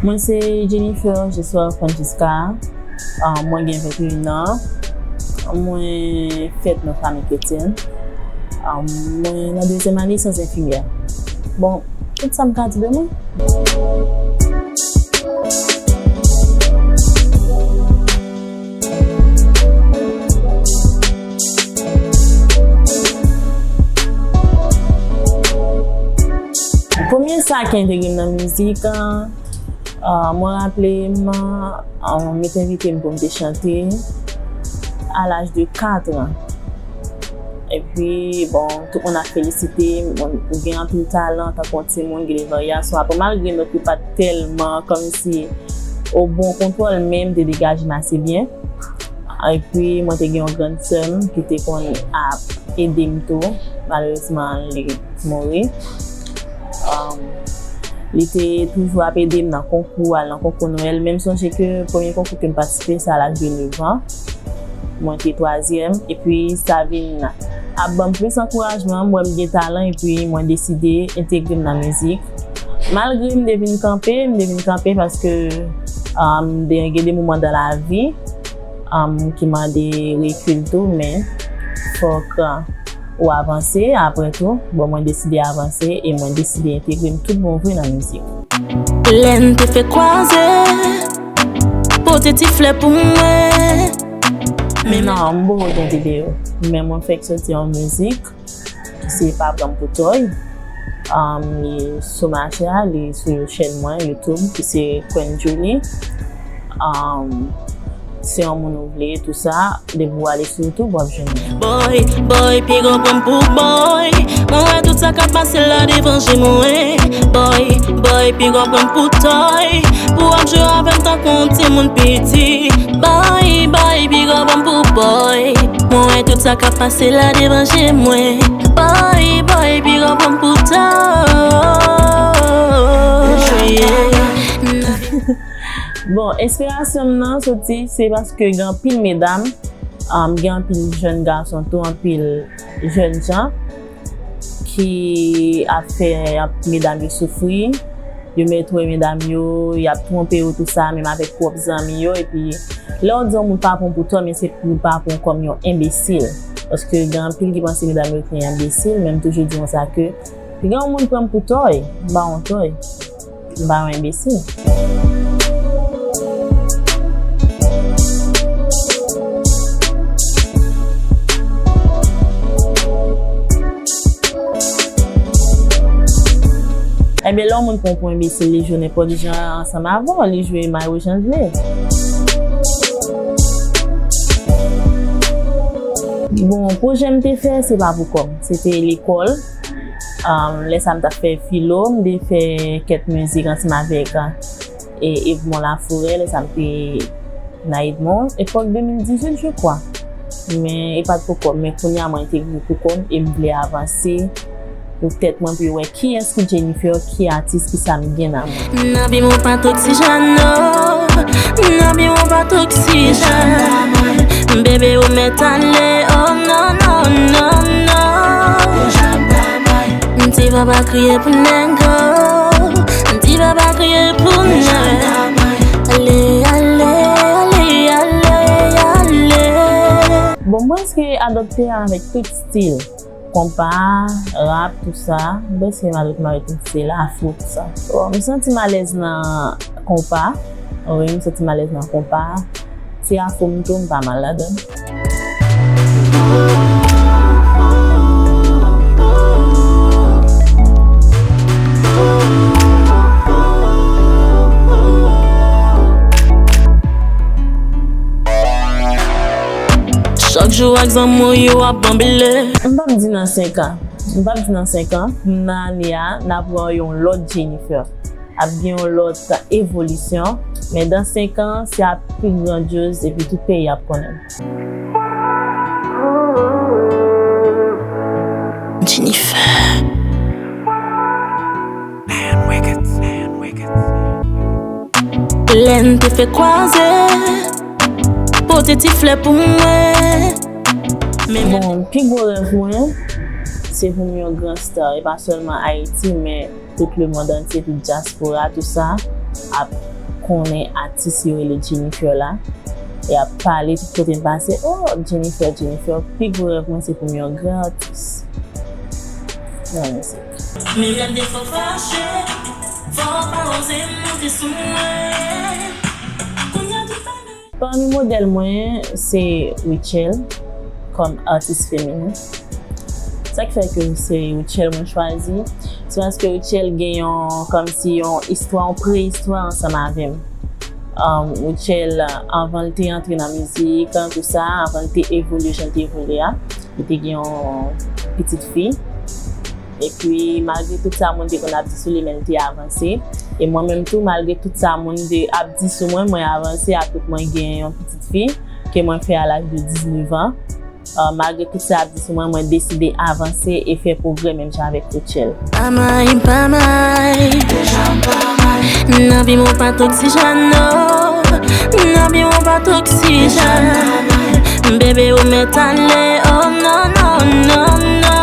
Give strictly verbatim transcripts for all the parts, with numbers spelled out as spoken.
Mwen se Jennifer Jesua Francisca. Ah, mwen gen venteyen an. Mwen fèt nan fanmi kretyèn. Ah, mwen nan dezyèm ane syans enfimyè. Bon, tout sa m ka di de mwen. Premye sa ki entegre m nan mizik, ah, mwen raple m, ah, yo te envite m pou m te chante a laj de kat an. Epi, bon, tout moun ap felisite m, bon, ou gen anpil talan, tankou yon timoun, gen de varyasyon. Apre, malgre nòt yo pa t tèlman kòmsi o bon kontwòl, men m te degaje m ase byen. Epi, mwen te gen yon grann sè m ki te konn ap ede m tou. Malerezman, li mouri. Um, li te toujou ap ede m nan konkou, al nan konkou Nwèl. Men m sonje ke premye konkou ke m patisipe, se a laj de nev an. Mwen te twazyèm. Epi, sa vin ap ban m plis ankourajman. M wè m gen talan, epi mwen deside entegre m nan mizik. Malgre m te vin kanpe, m te vin kanpe paske, um, de, gen de moman dan lavi, um, ki mande rekil tou, men fòk, uh, ou avanse, apre tou, bon, mwen deside avanse e mwen deside entegre m tout bon vre nan mizik. Lè n te fèk kwaze, pote ti flè pou mwen. Men non, m poko gen videyo, men mwen fèk soti yon mizik ki se Pa Pran M Pou Tòy. Um, li sou mache a, li sou chèn mwen, YouTube, ki se Queen Julie. Um, se yon moun ou vle, tou sa, depi w ale sou YouTube, w ap jwenn li. Boy, boy, piga w pran m pou boy. Mwen wè tout sa k ap pase la devan je mwen. Boy, boy, piga w pran m pou tòy. Pou w ap jwe avè m tankou yon timoun piti. Boy, boy, piga w pran m pou boy. Mwen wè tout sa k ap pase la devan je mwen. Boy, boy, piga w pran m pou tòy. Yeah. Bon, enspirasyon m nan soti, se paske gen anpil medam, um, gen anpil jèn gason tou, anpil jèn jan ki ap fè ap medam yo soufri. Yo mèt wè medam yo, y ap twonpe yo, tou sa, menm avèk pwòp zanmi yo. Epi, lè w di yon moun pa pran pou tòy, men se pou l pa pran w kòm yon enbesil. Paske gen anpil ki panse medam yo te enbesil, men m toujou di konsa ke, piga yon moun pran m pou tòy, m pa yon tòy. M pa yon enbesil. Ebyen, lè yon moun pran w pou enbesil, li jwe nenpòt jan ansanm avè w, li jwe may ou jan l vle. Bon, pwojè m te fè, se pa pou kò m. Se te lekòl. Um, lè sa m t ap fè filo, m te fè kèk mizik ansanm avèk, uh, e, Edmond Laforêt, lè sa m te nan Edmond, epòk de mil dizuit, je crois. Men e pa t pou kò m, men kounye a mwen entegre pou kò m e m vle avanse pou tèt mwen, pou yo wè kiyès ki Jennifer, ki atis, ki sa m gen nan mwen. Nan vi m ou pa t oksijèn, no. Nan vi m ou pa t oksijèn. Bebe ou mèt ale, oh non, non, non, non. Ti papa kriye pou nèg, oh. Ti papa kriye pou nèg. Ale, ale, ale, ale, ale. Bon, mwen se adopte avèk tout stil. Konpa, rap, tou sa. Mwen se adopte avèk tout stil, afro, tou sa. Bon, m santi m alèz nan konpa. Wi, m santi m alèz nan konpa. Ti afro m tou, m pa mal ladan l. Chak jou ak zanmi w yo ap banbile. M p ap di nan senk an. M p ap di nan senk an. Nan ane a, n ap wè yon lòt Jennifer. Ap gen yon lòt evolisyon, men dan senk an, se ap pi grandyoz epi tout peyi ap konnen m. Jennifer. Lè n te fè kwaze, pote ti flè pou mwen. Bon, pi gwo rèv mwen, se pou m yon gran star, e pa sèlman Ayiti, men tout lemonn antye, tout dyaspora, tou sa, ap konnen atis yo rele Jennifer la. Y ap pale tout kote m pase, "Oh, Jennifer, Jennifer." Pi gwo rèv mwen se pou m yon gran atis nan mizik. Men lè m te fò fache, fò w pa oze monte sou mwen. Kounye a tout bagay. Pami modèl mwen, se Rutshelle kòm atis feminen. Sa k fè ke se Rutshelle mwen chwazi, se paske Rutshelle gen yon, kòmsi yon istwa, yon preyistwa ansanm avè m. Um, Rutshelle, anvan l te antre nan mizik, tout sa, anvan l te evolye jan l te evolye a, li te gen yon pitit fi. Epi, malgre tout sa moun te konn ap di sou li, men l te avanse. E mwen menm tou, malgre tout sa moun te ap di sou mwen, mwen avanse, akout mwen gen yon pitit fi ke mwen fè a laj de diznèf an. Uh, malgre tout sa ap di sou mwen, mwen deside avanse e fè pwogrè menm jan avèk Rutshelle. Pa may, pa may. Nan vi m ou pa t oksijèn, no. Nan vi m ou pa t oksijèn. Bebe, ou mèt ale, oh, no, no, no, no.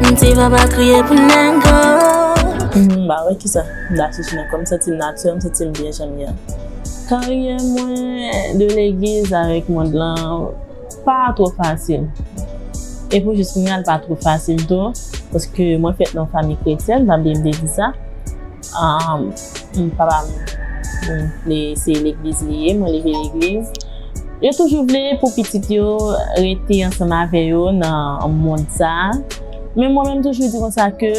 M ti papa kriye pou nèg, oh. M pa wè kisa m ta chèche nan kò m, m santi m natirèl, m santi m byen jan m ye a. Karyè mwen de legliz avèk mond lan pa twò fasil. E pou jis kounye a, l pa twò fasil tou, paske mwen fèt nan yon fanmi kretyèn, m pa bliye m te di sa. Um, m, papa m, m, li, se legliz li ye, mwen leve legliz. Yo toujou vle pou pitit yo rete ansanm avè yo nan mond sa a. Men mwen menm toujou di konsa ke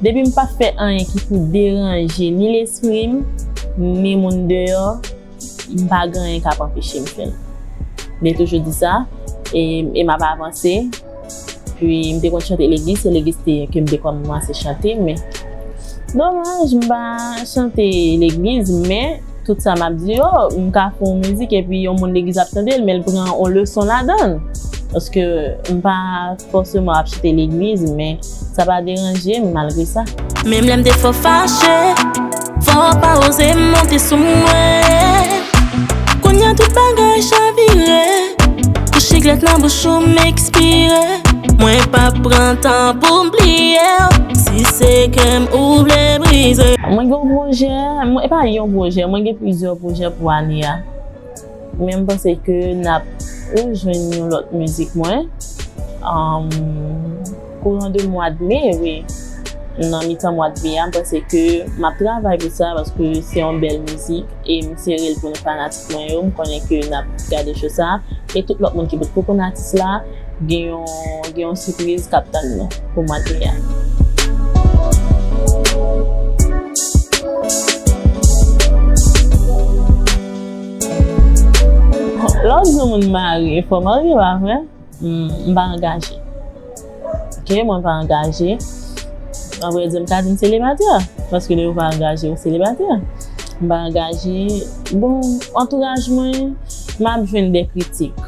depi m pa fè anyen ki pou deranje ni lespri m, ni moun deyò, m pa gen anyen k ap anpeche m fè l. M te toujou di sa, e, e m ap avanse. Pi m te konn chante legliz, se legliz te, ke m te kòmanse chante, men domaj, m pa chante legliz, men tout sa m ap di yo, m ka fè yon mizik epi yon moun legliz ap tande l, men l pran yon leson ladan l. Paske m pa fòseman ap chante legliz, men sa pa deranje m malgre sa. Menm lè m te fò fache, fò w pa oze monte sou mwen. Kounye a tout bagay chavire. Kou chiklet nan bouch ou m ekspire. Mwen p ap pran tan pou m bliye w. Si se kè m ou vle brize. Mwen gen yon pwojè, mwen, e pa yon pwojè, mwen gen plizyè pwojè pou ane a. Men m panse ke n ap rejwenn yon lòt mizik mwen. Um, kouran de mwa de me, wi. Nan mitan mwa de me a, m panse ke m ap travay pou sa paske se yon bèl mizik e m sere l pou nou fanatik mwen yo. M konnen ke n ap gade cho sa. E tout lòt moun ki potko konn atis la, gen yon, gen yon sipriz k ap tann nou pou mwa de me a. Lè w di yon moun marye, fò w marye, pa vre? M, m pa angaje. Ok, mwen pa angaje. An vrè di, m ka di m selibatè, paske lè w pa angaje, w selibatè. M pa angaje. Bon, antouraj mwen, m ap jwenn de kritik.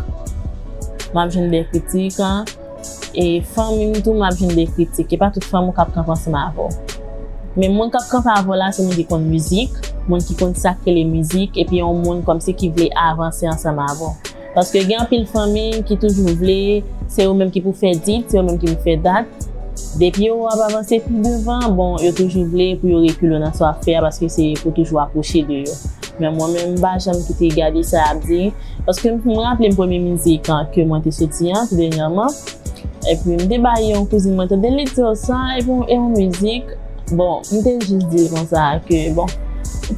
M ap jwenn de kritik, an. E fanmi m tou, m ap jwenn de kritik. E pa tout fanmi w k ap kanpe ansanm avè w. Men moun k ap kanpe avè w la, se moun ki konn mizik, moun ki konn sa k rele mizik, epi yon moun kòmsi ki vle avanse ansanm avè w. Paske gen anpil fanmi ki toujou vle, se yo menm ki pou fè dit, se yo menm ki pou fè dat. Depi yo wè w ap avanse pi devan, bon, yo toujou vle pou yo rekile w nan sa w ap fè a, paske se pou toujou apwoche de yo. Men mwen menm, m pa janm kite gade sa y ap di. Paske m, m raple m premye mizik an ke mwen te soti an, tou dènyèman. Epi m te bay yon kouzin mwen tande, li di, "Oh, sa, e bon, e yon mizik." Bon, m te jis di l konsa ke, bon,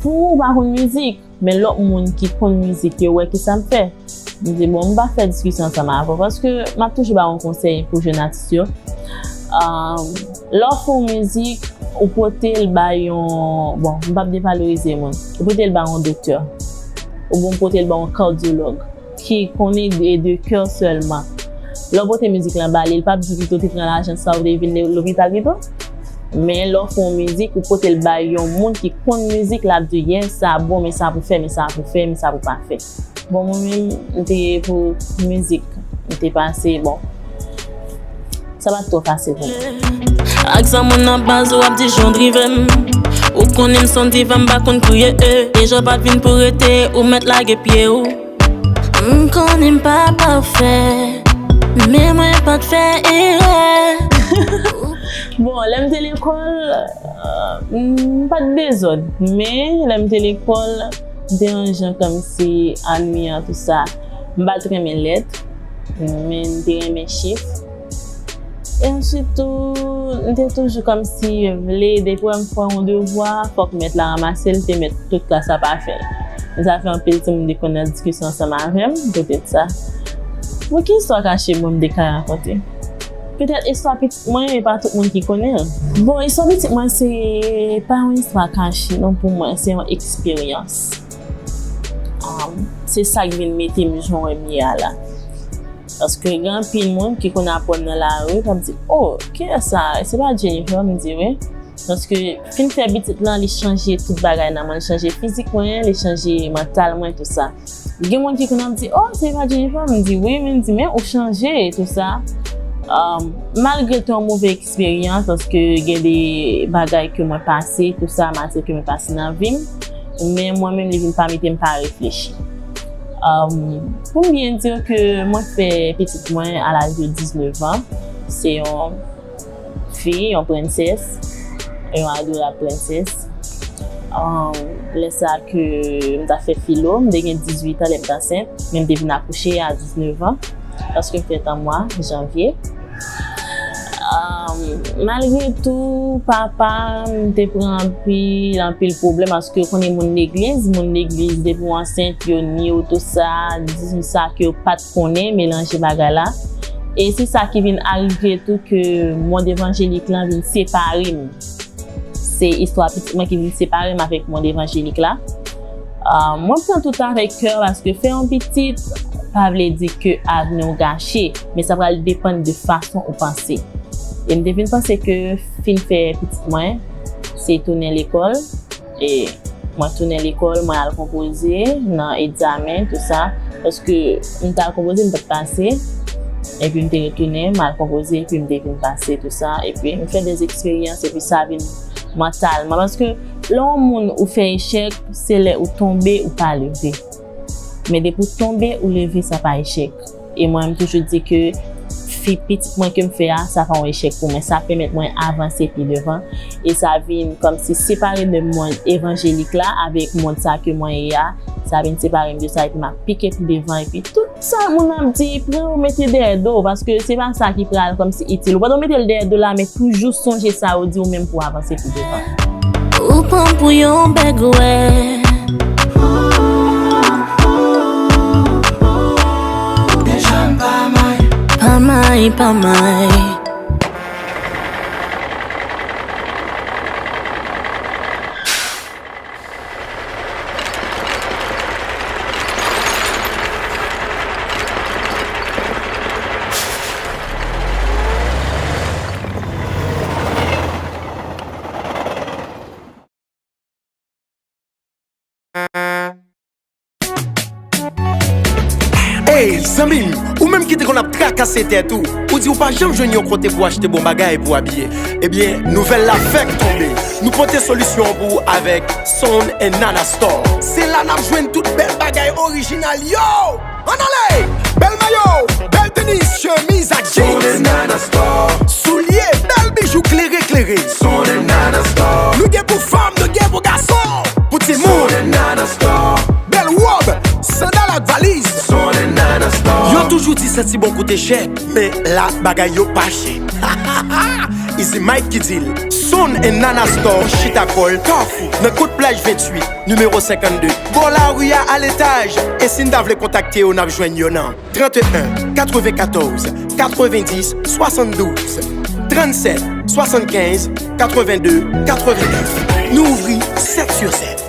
pou ou pa konn mizik, men lòt moun ki konn mizik yo wè kisa m fè. M di, "Bon, m pa fè diskisyon ansanm avè w, paske m ap toujou ba w yon konsèy pou jèn atis yo." Um, lè w fè yon mizik, ou pote l ba yon, bon, m p ap devalorize moun. Ou pote l ba yon doktè. Oubyen ou pote l ba yon kadyològ ki konnen de, de kè sèlman. Lè w pote mizik lan ba li, li p ap di pito te pran lajan sa ou te vin lopital pito. Men lè w fè yon mizik, ou pote l bay yon moun ki konn mizik, l ap di, "Yes, sa bon, men sa pou fè, men sa pou fè, men sa pou pa fè." Bon, mwen menm, m te pou mizik, m te pase, bon, sa pa t twò fasil pou mwen. Ak zanmi w nan baz ou ap di jan w drive m. Ou konnen m son diva, m pa konn kriye, eh. Deja w pa t vin pou rete, ou mèt lage pye w. M konnen m pa pafè, men mwen pa t fè erè. Bon, lè m te lekòl, euh, m pa t dezòd, men lè m te lekòl, m te yon jan kòmsi annwiyan, tou sa. M pa t renmen lèt, men m te renmen chif. E answit tou, m te toujou kòmsi vle, depi w wè m fè yon devwa, fòk mèt la ranmase l, te mèt tout klas la pa fè l. E sa fè anpil timoun te konn nan diskisyon ansanm avè m poutèt sa. Bon, ki istwa kache mwen m te ka rakonte? Petèt istwa pitit mwen, e pa tout moun ki konnen l. Bon, istwa pitit mwen, se pa yon istwa kache, non, pou mwen, se yon eksperyans. Um, se sa k vin mete m jan w wè m ye a la. Paske gen anpil moun ki konn ap wè m nan lari, k ap di, "Oh, kiyès sa? Se pa Jennifer?" M di, "Wi." Paske fin fè pitit lan, li chanje tout bagay nan mwen, li chanje fizik mwen, li chanje mantal mwen, tou sa. Gen moun ki konn ap di, "Oh, se pa Jennifer?" M di, "Wi," men m di, "Men ou chanje," tou sa. Um, malgre te yon move eksperyans, paske gen de bagay ke mwen pase, tou sa, malgre ke mwen pase nan vi m, men mwen menm, li vin pa mete m pa reflechi. Um, pou m byen di w ke mwen fè pitit mwen a laj de diznèf an. Se yon fi, yon prensès, yon adorab prensès. Um, lè sa ke m ta fè filo, m te gen dizuit an lè m t ansent, men m te vin akouche a diznèf an, paske m fèt an mwa janvye. Um, malgre tou, papa m te pran anpil, anpil pwoblèm, paske w konnen moun legliz, moun legliz, depi w ansent, yo ni w tou sa, di sa ke w pa t konnen, melanje bagay la. E se sa ki vin arive tou ke mond evanjelik lan vin separe m. Se istwa pitit mwen ki vin separe m avèk mond evanjelik la. Ah, mwen pran tout avèk kè paske fè yon pitit pa vle di ke avni w gache, men sa pral depann de fason ou panse. E m te vin panse ke fin fè pitit mwen, se tounen lekòl. E mwen tounen lekòl, mwen al konpoze nan egzamen, tou sa. Paske m t al konpoze, m pa t pase. Epi m te retounen, m al konpoze, epi m te vin pase, tou sa. Epi m fè de eksperyans, epi sa vin mantalman. Paske lè yon moun ou fè echèk, se lè ou tonbe, ou pa leve. Men depi w tonbe, ou leve, sa pa echèk. E mwen, m toujou di ke fi pitit mwen ke m fè a, sa pa yon echèk pou mwen. Sa pèmèt mwen avanse pi devan. E sa vin kòmsi separe de mond evanjelik la avèk mond sa ke mwen ye a. Sa vin separe m de sa, epi m ap pike pi devan. Epi tout sa moun ap di, pran yo mete dèyè do w, paske se pa sa ki pral kòmsi itil ou. Pandan w mete l dèyè do w la, men toujou sonje sa yo di w menm pou w avanse pi devan. Ou pran m pou yon bèg wè. Deja m pa may. Pa may, pa may. Ey, zanmi m, ou menm ki te konn ap trakase tèt ou, ou di ou pa janm jwenn yon kote pou achte bon bagay pou abiye, ebyen, nouvèl la fèk tonbe. Nou pote solisyon pou ou avèk Son and Nana Store. Se la n ap jwenn tout bèl bagay orijinal yo! Ann ale! Bèl mayo, bèl tenis, chemiz ak jeans. Soulye, bèl bijou klere klere. Nou gen pou fanm, nou gen pou gason. Pou timoun. Bèl wòb, sandal ak valiz. Yo toujou di santi bon koute chè, men la bagay yo pa chè. Easy Mike ki di l. Son and Nana Store, chita kò l, Kafou, nan kout plaj venntuit. Nimewo senkannde, bò lari a, a letaj. E si n ta vle kontakte yo, n ap jwenn yo nan trannteyen, katrevenkatòz, katrevendis, swasanndouz, trannsèt, swasannkenz, katrevenndez, katrevennnèf. Nou ouvri sèt sou sèt.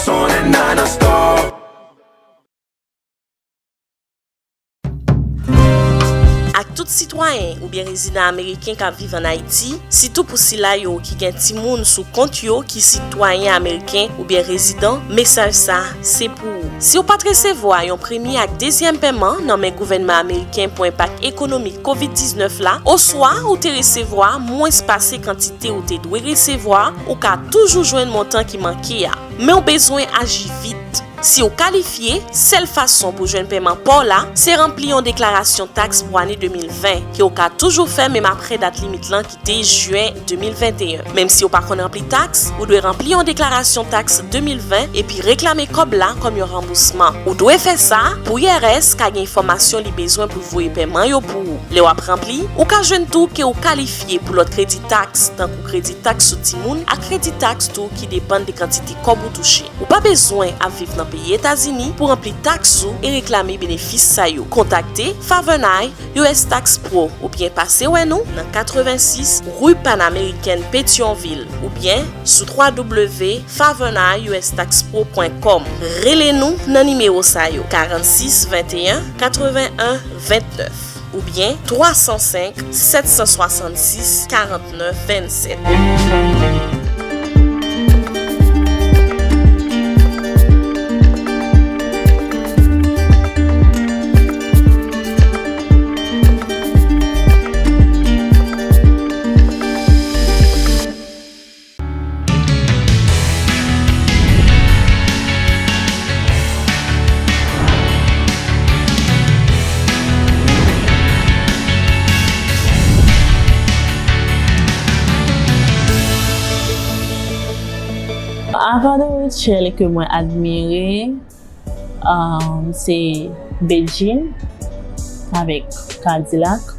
Son and Nana Store. Ak tout sitwayen oubyen rezidan ameriken k ap viv ann Ayiti, sitou pou sila yo ki gen timoun sou kont yo ki sitwayen ameriken oubyen rezidan, mesaj sa a se pou ou. Si w pa t resevwa yon premye ak dezyèm pèman nan men gouvènman ameriken pou enpak ekonomik kovid diznèf la, oswa ou te resevwa mwens pase kantite ou te dwe resevwa, ou ka toujou jwenn montan ki manke a. Men w bezwen aji vit. Si w kalifye, sèl fason pou w jwenn pèman pa w la, se ranpli yon deklarasyon taks pou ane de mil ven, ke w ka toujou fè menm apre dat limit lan ki te jen de mil venteyen. Menm si w pa konn ranpli taks, ou dwe ranpli yon deklarasyon taks de mil ven epi reklame kòb la kòm yon ranbousman. Ou dwe fè sa pou I R S ka gen enfòmasyon li bezwen pou l voye pèman yo pou ou. Lè w ap ranpli, ou ka jwenn tou ke w kalifye pou lòt kredi taks, tankou kredi taks sou timoun ak kredi taks tou ki depann de kantite kòb ou touche. Ou pa bezwen ap viv nan peyi Etazini pou ranpli taks ou e reklame benefis sa yo. Kontakte Favor Nine U S Tax Pro oubyen pase wè nou nan katrevensis Rue Panaméricaine, Petyonvil, oubyen sou w w w favor nine u s tax pro pwen kòm. Rele nou nan nimewo sa yo, karannsis venteyen katrevenyen vennèf oubyen twa san senk sèt san swasannsis karannèf vennsèt. Avan de Rutshelle ke mwen admire, um, se Bedjine avèk Kadilak,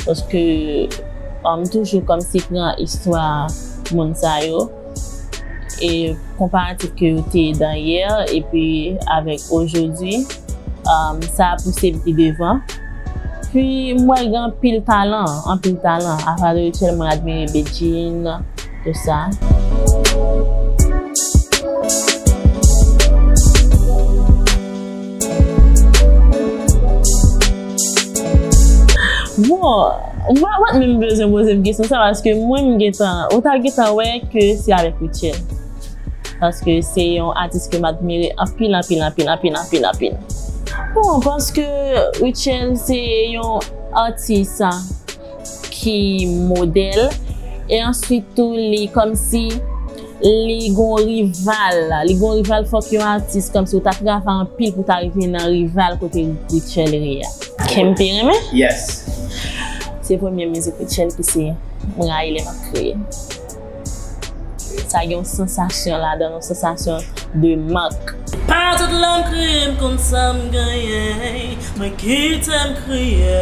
paske, um, m toujou kòmsi pran istwa moun sa yo e konparatif ke yo te ye dayè epi avèk ojodi, um, sa a pouse m pi devan. Pi m wè gen anpil talan, anpil talan. Avan de Rutshelle, mwen admire Bedjine, tout sa. Bon, mwen pa t menm bezwen poze m kesyon sa, paske mwen m gentan, ou ta gentan wè ke se avèk Rutshelle. Paske se yon atis ke m admire anpil, anpil, anpil, anpil, anpil, anpil. Bon, paske Rutshelle se yon atis ki modèl, e answit tou li kòmsi li gon rival, li gon rival, fòk yon atis kòmsi ou ta travay anpil pou ta rive nan rival kote Rutshelle ye a. Ke m pi renmen? Yes. Se premye mizik Rutshelle ki se M rayi lè m ap kriye. Sa gen yon sansasyon ladan, yon sansasyon de mank. Pa tout lè m kriye, m konn sa m genyen. Mwen kite m kriye.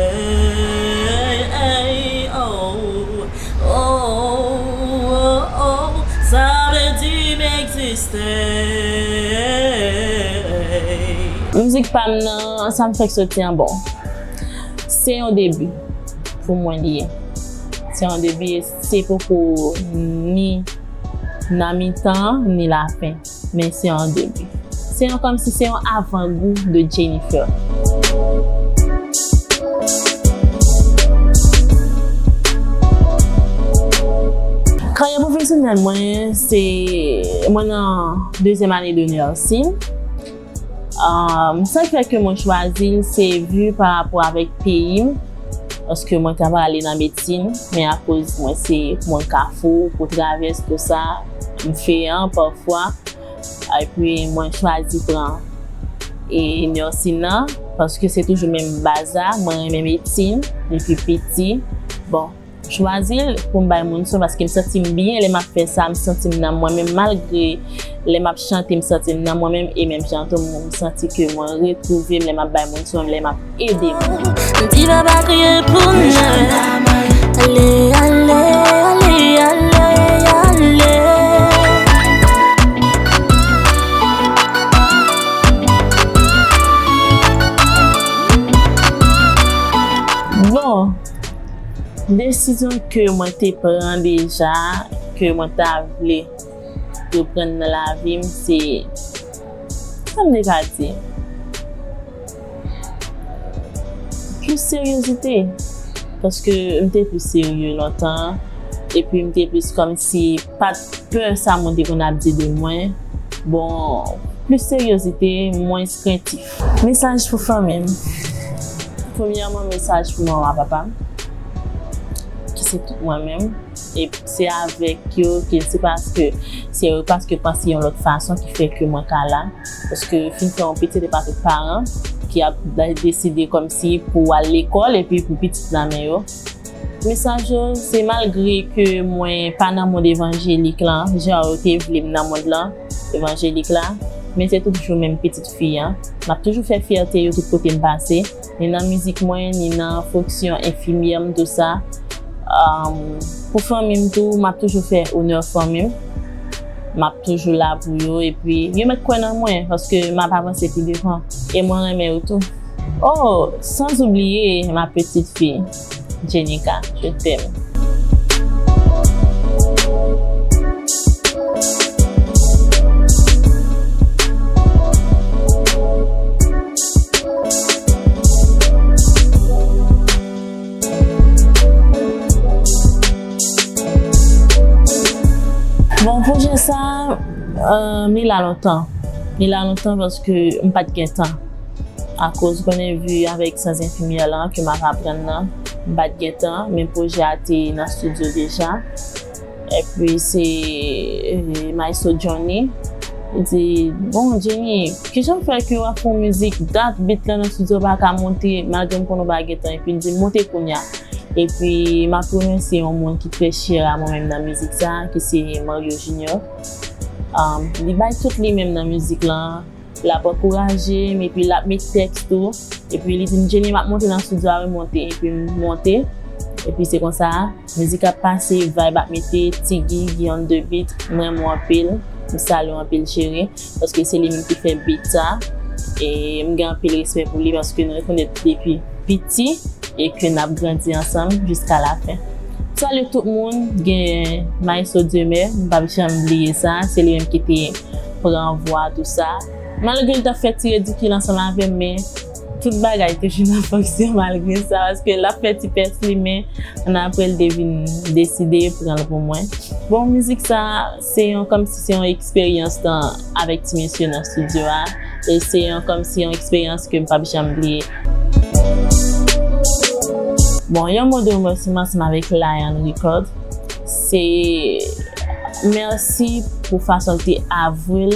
Oh, oh, oh, oh. Sa vle di m egziste. Mizik pa m nan, sa m fèk soti an, bon. Se yon debi pou mwen li ye. Se yon debi e se poko ni nan mitan, ni lafen. Men se yon debi. Se yon kòmsi se yon avangou de Jennifer. Karyè pwofesyonèl mwen, se, mwen nan dezyèm ane de nursing. Um, sa k fè ke mwen chwazi l, se vi pa rapò avèk peyi m, paske mwen ta prale nan medsin, men akoz mwen se moun Kafou, pou travès, tout sa, m feyan pafwa, epi mwen chwazi pran e nursing nan, paske se toujou menm baz la, mwen renmen medsin depi piti. Bon, chwazi l pou m bay moun swen, paske m santi m byen lè m ap fè sa, m santi m nan mwen menm, malgre lè m ap chante, m santi m nan mwen menm, e menm jan tou, m santi ke mwen retwouve m lè m ap bay moun swen, lè m ap ede moun. Di papa kriye pou mwen. Ale, ale, ale, ale, ale. Bon, desizyon ke mwen te pran deja, ke mwen ta vle reprann nan lavi m, se, sa m te ka di? Plis seryozite. Paske m te plis serye lontan, epi m te plis kòmsi pa t pè sa moun te konn ap di de mwen. Bon, plis seryozite, mwens krentif. Mesaj pou fanmi m. Premyèman, mesaj pou manman papa m, ki tout mwen menm. E se avèk yo ke se paske, se yo paske panse yon lòt fason ki fè ke mwen ka la. Paske fin fè yon pitit, e pa tout paran ki ap deside kòmsi pou al lekòl epi pou pitit nan men yo. Mesaj yo, se malgre ke mwen pa nan mond evanjelik lan, jan yo te vle m nan mond lan, evanjelik la, men se toujou menm pitit fi an. M ap toujou fè fyète yo tout kote m pase, ni nan mizik mwen, ni nan fonksyon enfimyè m, tou sa. Um, pou fanmi m tou, m ap toujou fè onè fanmi m. M ap toujou la pou yo, epi yo mèt kwè nan mwen, paske m ap avanse pi devan. E mwen renmen yo tou. Oh, sans oublier ma petite fille, Jenica, je t'aime. Bon, pwojè sa, euh, li la lontan. Li la lontan paske m pa t gen tan. Akoz konnen vi avèk sans enfimyè lan ke m ap aprann nan, m pa t gen tan, men pwojè a te nan estidyo deja. Epi se, eh, Maestro Johnny. Li di, "Bon, Jenny, kijan fè ke w ap fè yon mizik, dat bit lan nan estidyo pa ka monte, malgre m konnen w pa gen tan?" Epi l di, "Monte kounya." Epi m ap remèsye yon moun ki trè chè a mwen menm nan mizik sa, ki se Mario Junior. Um, li bay tout li menm nan mizik lan. L ap ankouraje m, epi l ap met tèks tou. Epi li di m, "Jenny, m ap monte nan estidyo a, wi, monte." Epi m monte. Epi se konsa, mizik ap pase, vibe ap mete, Tiggy, Guy on the beat, m renmen w anpil. M salye w anpil, cheri, paske se li menm ki fè beat sa. E m gen anpil respè pou li, paske nou rekonèt depi piti e ke n ap grandi ansanm jiska lafen. Salye tout moun, gen Maestro Demer, m p ap janm bliye sa, se li menm ki te pran vwa tou sa. Malgre l t ap fè ti ridikil ansanm avè m, men tout bagay toujou nan fonksyon malgre sa, paske l ap fè ti pès li, men annapre l te vin deside pran l pou mwen. Bon, mizik sa, se yon, kòmsi se yon eksperyans tan avèk ti mesye nan estidyo a. E se yon, kòmsi yon eksperyans ke m p ap janm bliye. Bon, yon mo de remèsiman ansanm avèk Lion Record. Se mèsi pou fason l te avwe l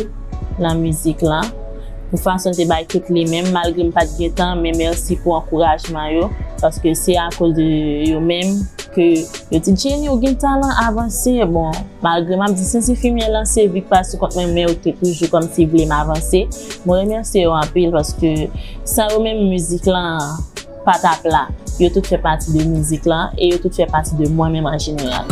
nan mizik lan, pou fason l te bay tout li menm, malgre m pa t gen tan, men mèsi pou ankourajman yo, paske se akoz de yo menm ke yo di, "Jenny, ou gen talan, avanse." Bon, malgre m ap di, "Sans enfimyè lan, se vi k pase kont mwen," men yo te toujou kòmsi vle m avanse. Mwen remèsye yo anpil, paske san yo menm, mizik lan pa t ap la. Yo tout fè pati de mizik lan e yo tout fè pati de mwen menm an jeneral.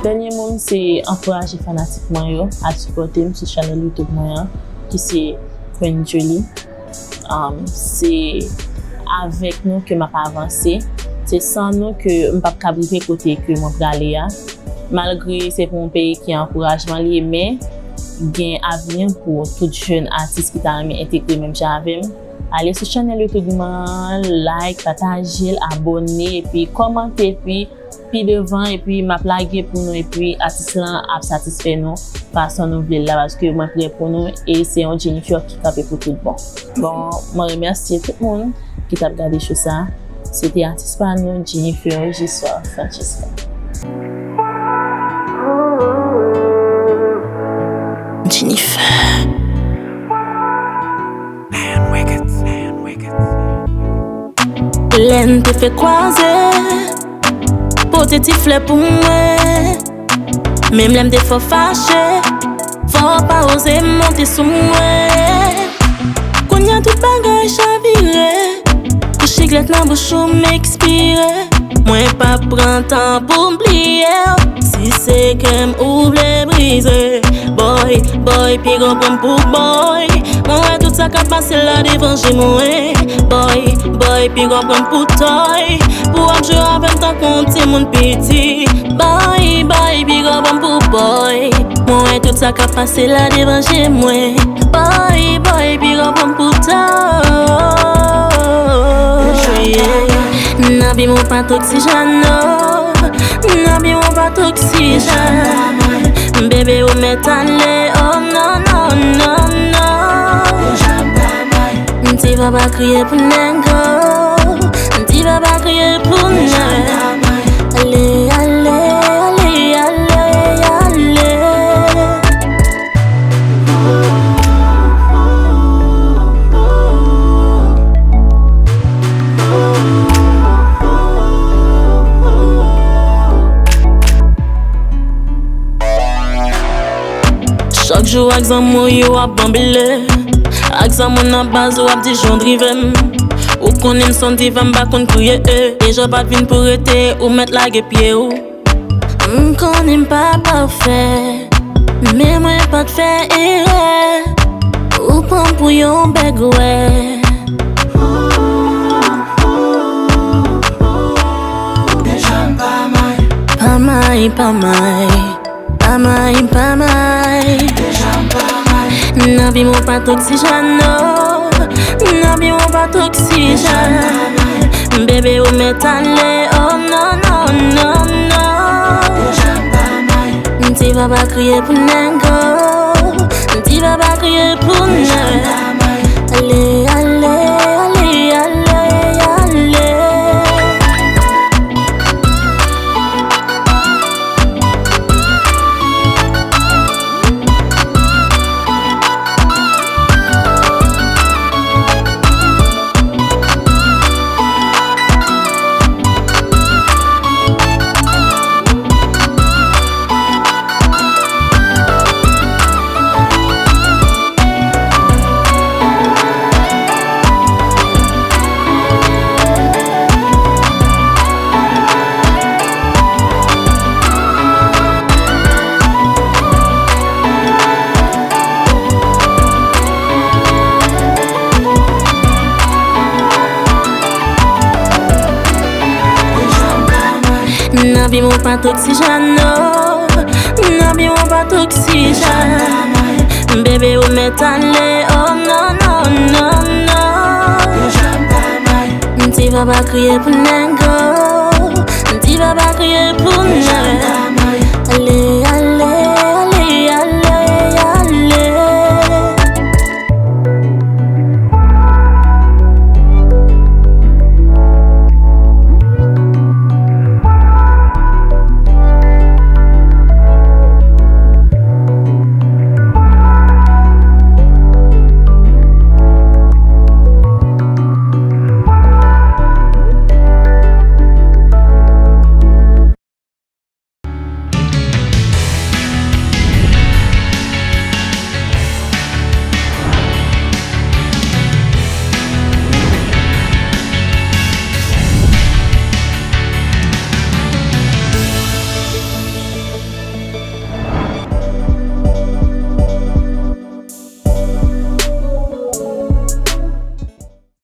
Dènye mo m se ankouraje fanatik mwen yo al sipòte m sou chanèl YouTube mwen an, ki se Queen Julie. Um, se avèk nou ke m ap avanse. Se san nou ke m p ap kab rive kote ke mwen prale a. Malgre se pou yon peyi ki ankourajman li ye, men gen avni pou tout jèn atis ki ta renmen entegre menm jan avè m. Ale sou chanèl YouTube mwen, like, pataje l, abòne, epi kòmante, epi pi devan, epi m ap lage pou nou, epi atis lan ap satisfè nou fason nou vle l la, paske mwen prè pou nou, e se yon Jennifer ki kanpe pou tout bon. Bon, mwen remèsye tout moun ki t ap gade show sa. Se te atis pa nou, Jennifer Giswa Francesca. Jennifer. Lè n te fè kwaze, pote ti flè pou mwen. Menm lè m te fò fache, fò w pa oze monte sou mwen. Kounye a tout bagay chavire, kou chiklet nan bouch ou m ekspire. Mwen p ap pran tan pou m bliye w. Si se kè m ou vle brize, boy, boy, piga w pran m pou boy. Mwen wè tout sa k ap pase la devan je mwen. Boy, boy, piga w pran m pou toy. Pou w ap jwe avè m tankou yon timoun piti. Bay, bay, piga bon pou boy. Mwen wè tout sa k ap pase la devan je mwen. Bay, bay, piga bon pou toy. Yeah. Nan vi m ou pa t oksijèn, no. Nan vi m ou pa t oksijèn. Bebe, ou mèt ale, oh, non, non, non, non. Ti papa kriye pou nèg, oh. Ti papa kriye pou nèg. Ale, ale, ale, ale, ale. Chak jou ak zanmi w yo ap banbile. Ak zanmi w nan baz ou ap di jan w drive m. Ou konnen m s on diva, m pa konn kriye, eh. Deja w pa t vin pou rete, ou mèt lage pye w. M konnen m pa pafè, men mwen pa t fè erè. Ou pran m pou yon bègwè. Pa may, pa may. Pa may, pa may. Nan vi m ou pa t oksijèn, no. Nan vi m ou pa t oksijèn. Bebe, ou mèt ale, oh, non, non, non, non. Ti papa kriye pou nèg, oh. Ti papa kriye pou nèg. Ale, ale, ale, ale, ale. Nan vi m ou pa t oksijèn, no. Nan vi m ou pa t oksijèn. Bebe, ou mèt ale, oh, non, non, non, non. Ti papa kriye pou nèg, oh. Ti papa kriye pou nèg.